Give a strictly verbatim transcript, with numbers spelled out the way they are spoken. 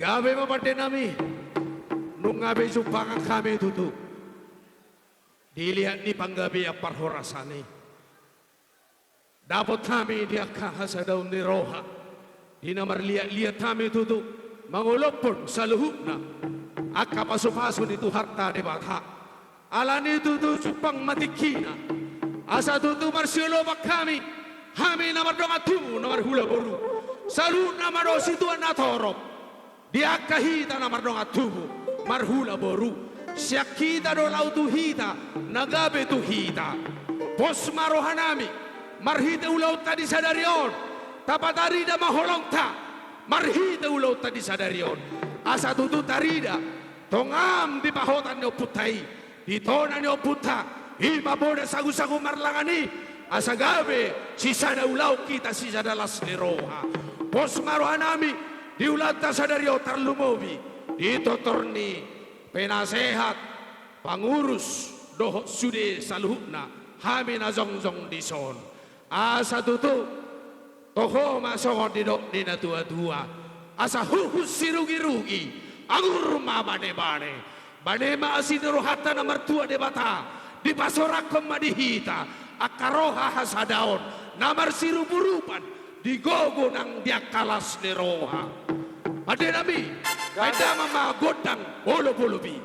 Gabe ma pande nami, nunga be jumpangan hami tutu. Di liat ni panggabean parhorasan i, dapot hami di angka hasadaon ni roha, di na marliat-liat hami tutu, mangolophon saluhutna angka pasu-pasu ni Tuhanta Debata. Alani tutu jumpang ma tingkina, asa tutu marsiolopan hami, hami na mardongan tubu na marhula boru, saluhutna ma dohot situan na torop. Di angka hita na mardongan tubu marhula boru, sian hita do laho tu hita na gabe tu hita. Pos ma rohanami, marhite ulaonta di sadari on, tapatarida ma holongta marhite ulaonta di sadari on, asa tutu tarida tongam di pahotan ni ompunta i, di tona ni ompunta, i ma bona sagu-sagu marlangan i, asa gabe sisada ulaon hita, sisada las ni roha. Pos ma rohanami di ulaonta sadari on, tarlumobi di tortor ni penasehat, pangurus dohot sude saluhutna hami na jongjong dison. Asa tutu toho ma songon nidok ni na tua-tua: Asa huhut sirugi-rugi, angur ma bane-bane. Bane ma asi ni rohanta na martua Debata, dipasoranghon ma di hita angka roha hasadaon na marsirup-urupan di gogo nang di angka las ni roha. Pande nami, baen damang ma gondang bolop-bolop i.